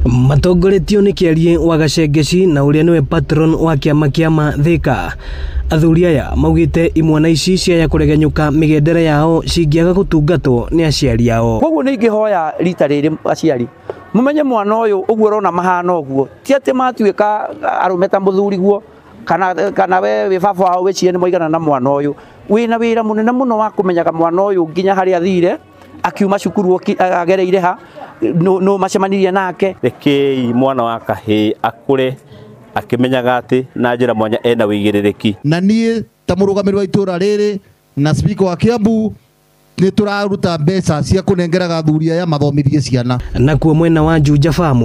Matongoretio nĩ Kĩarie wa Gacengeci na ũrĩa nĩwe patron wa kĩama kĩa Thika. Athuri aya maugĩte imwana ici ciaya kũregenyũka mĩgendere yao cingĩaga gũtungatwo nĩ aciari ao. Koguo nĩ ingĩhoya rita rĩrĩ aciari mumenye mwana ũyũ ũguo ũrona mahana ũguo ti atĩ matuĩka arũme ta mũthuriguo kana we wĩ baba wao wĩcirie nĩ mwaigana na mwana ũyũ. Wĩna wĩra mũnene mũno wa kũmenyaga mwana ũyũ nginya harĩa athire akiuma cukuru agereire ha no macemanirie nake. Rekei mwana wa kahĩĩ akũre akĩmenyaga atĩ na njĩra mwanya ena wĩigĩrĩrĩki. Na niĩ ta mũrũgamĩrĩri wa itũra rĩrĩ na speaker wa Kiambu nĩ tũraruta mbeca cia kũnengeraga athuri aya mathomithie ciana. Nakuo mwena wa Juja Farm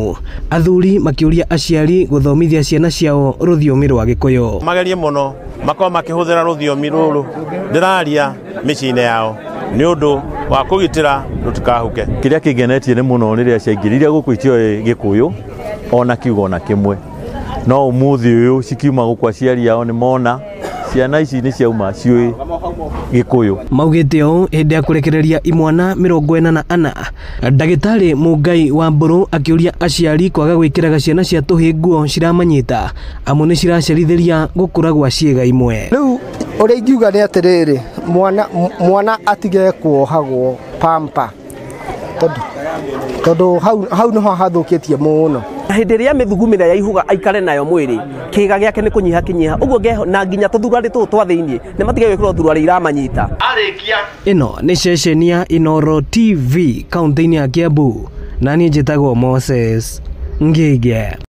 athuri makĩũria aciari gũthomithia ciana ciao rũthiomi rwa Gĩkũyũ. Magerie mũno makorwo makĩhũthĩra rũthiomi rũrũ ndĩraria mĩciĩ-inĩ yao nĩ ũndũ wa kũgitĩra rũtikahuke. Kĩrĩa kĩngenetie nĩ mũno rĩrĩa ciaingĩrire gũkũ itioĩ Gĩkũyũ ona kiugo ona kĩmwe, no ũmũthĩ ũyũ cikiuma gũkũ aciari ao nĩ mona ciana ici nĩ ciauma ciũĩ Gĩkũyũ. Maugĩte ũũ hĩndĩ ya kũrekereria imwana 44. Ndagĩtarĩ Mũngai wa Mbũrũ akĩũria aciari kwaga gwĩkĩraga ciana cia tũhĩ nguo ciramanyita amu nĩ ciracerithĩria gũkũra gwa ciĩga imwe. Rĩu ũrĩa ingiuga nĩ atĩrĩrĩ, mwana atige kuohagwo pampa tondũ hau nĩho hathũkĩtie mũno. Hĩndĩ ĩrĩa mĩthugumĩre ya ihuga aikare nayo mwĩrĩ kĩga gĩake nĩ kũnyiha kĩnyiha ũguo ngeho na nginya tũthurarĩ tũtũ twa thĩinĩ nĩ matige gwĩkĩrwo thurarĩ iramanyita. Ĩno nĩ ceceni ya Inooro TV kaunti-inĩ ya Kiambu na niĩ njĩtagwo Moses Ngige.